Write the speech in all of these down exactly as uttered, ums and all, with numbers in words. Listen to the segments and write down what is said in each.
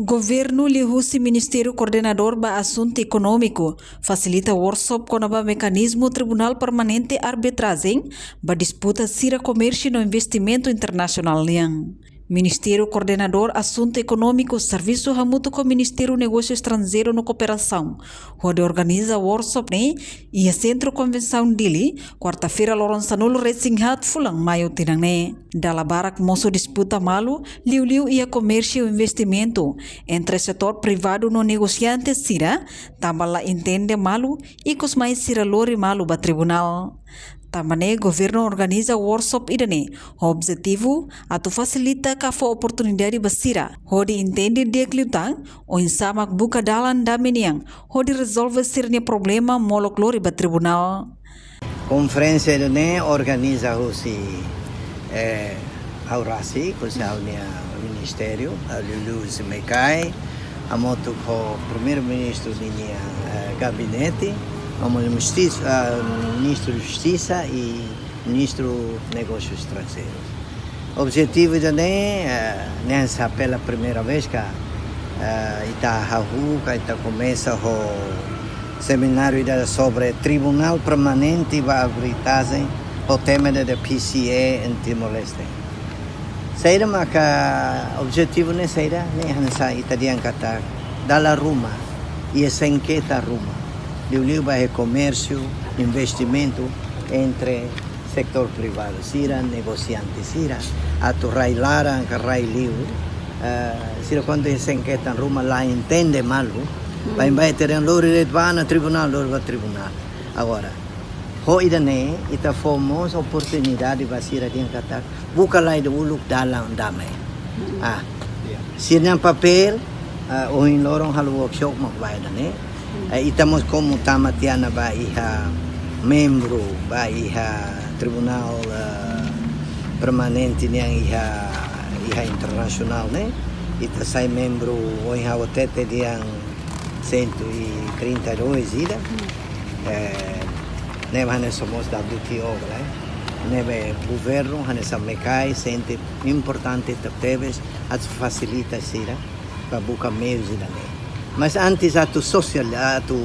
Governu liuhusi Ministériu Koordenadór ba Asuntu Ekonómiku fasilita workshop kona-ba mekanizmu Tribunál Permanente Arbitrajen ba disputa sira komérsiu no investimentu internasionál nian. Ministériu Koordenadór Asuntu Ekonómiku servisu hamutuk ho Ministériu Negósiu Estranjeiru no Kooperasaun hodi organiza workshop ne'e iha Sentru Konvensaun Dili, kuarta-feira loron sanulu-resin-haat fulan Maiu tinan ne'e. Dala barak mosu disputa malu, liuliu iha komérsiu investimentu entre setór privadu no negosiante sira, tanba la entende malu, ikus mai sira lori malu ba tribunál. Tanba ne'e governu organiza workshop ida-ne'e ho objetivu atu fasilita ka fó oportunidade ba sira hodi entende di'ak liután oinsá mak buka dalan dame nian hodi rezolve sira-nia problema molok lori ba tribunál. Konferénsia ida-ne'e organiza husi, eh, ha'u rasik, husi ha'u-nia ministériu, ha'u liuliu husi MECAI, hamutuk ho Primeiru-Ministru ninia, eh, gabinete, hamutuk ho Justis-, ah, Ministru Justisa i Ministru Negósius Estranjeirus. Objetivu ida-ne'e, eh, ne'e hanesan pela primeira vez ka, eh, ita hahú ka ita komesa ho semináriu ida sobre Tribunál Permanente ba Arbitrajen ho tema ida de P C A em Timor-Leste. Saida maka objetivu ne'e saida, ne'e hanesan ita dehan katak dala ruma, iha sengketa ruma. Liuliu ba iha komérsiu, investimentu entre setór privadu sira, negosiante sira, atu rai laran ka rai liur, eh, sira kuandu iha sengketa ruma la entende malu, baibain ita dehan lori de'it ba ona tribunál, lori ba tribunál. Agora, ho ida-ne'e, ita fó mós oportunidade ba sira dehan katak, buka lai de uluk dalan dame. Ah, sira-nia papél, ah, ohin loron halo workshop mak ba ida-ne'e. Eh, ita mós komu tama tiha ona ba iha membru, ba iha Tribunál, eh, Permanente nian iha, iha internasionál ne'e. Ita sai membru ohin ha'u hatete dehan cento e trinta e dois ida. Eh, ne'e hanesan mós W T O, ne'e. Ne'ebé governu hanesan MECAI sente importante tebes atu fasilita sira ba buka meius ida-ne'e. Mas antes atu sosial, atu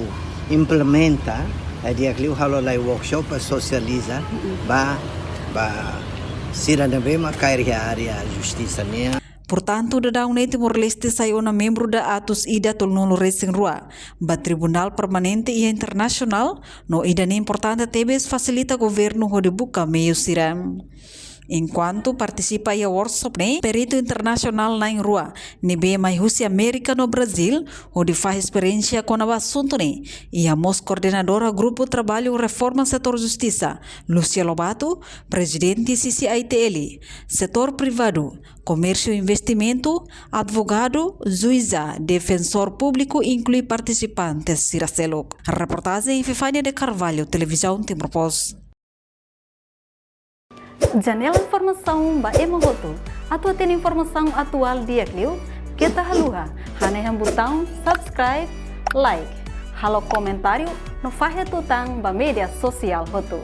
implementa, eh, di'ak liu halo lai workshop ba sosializa, ba, ba sira ne'ebé mak kaer iha área justisa nian. Portantu, daudaun ne'e Timor-Leste sai ona membru da atus ida tolunulu-resin-rua ba Tribunál Permanente iha internasionál, no ida-ne'e importante tebes fasilita governu hodi buka meius sira. Enkuantu partisipa iha workshop ne'e, peritu internasionál na'in-rua, ne'ebé mai husi Amérika no Brazíl, hodi fahe esperiénsia kona-ba asuntu ne'e, iha mós koordenadora Grupu Traballu Reforma Setór Justisa, Lúcia Lobato, prezidente C C I T L, setór privadu, komérsiu, investimentu, advogadu, juíza, defensór públiku, inklui partisipantes sira seluk. Reportajen Fifania de Carvalho, Televizaun Timor Post. Janela informasaun ba ema hotu. Atu hatene informasaun atuál di'ak liu, keta haluha hanehan butaun subscribe, like, halo komentáriu no fahe tutan ba média sosiál hotu.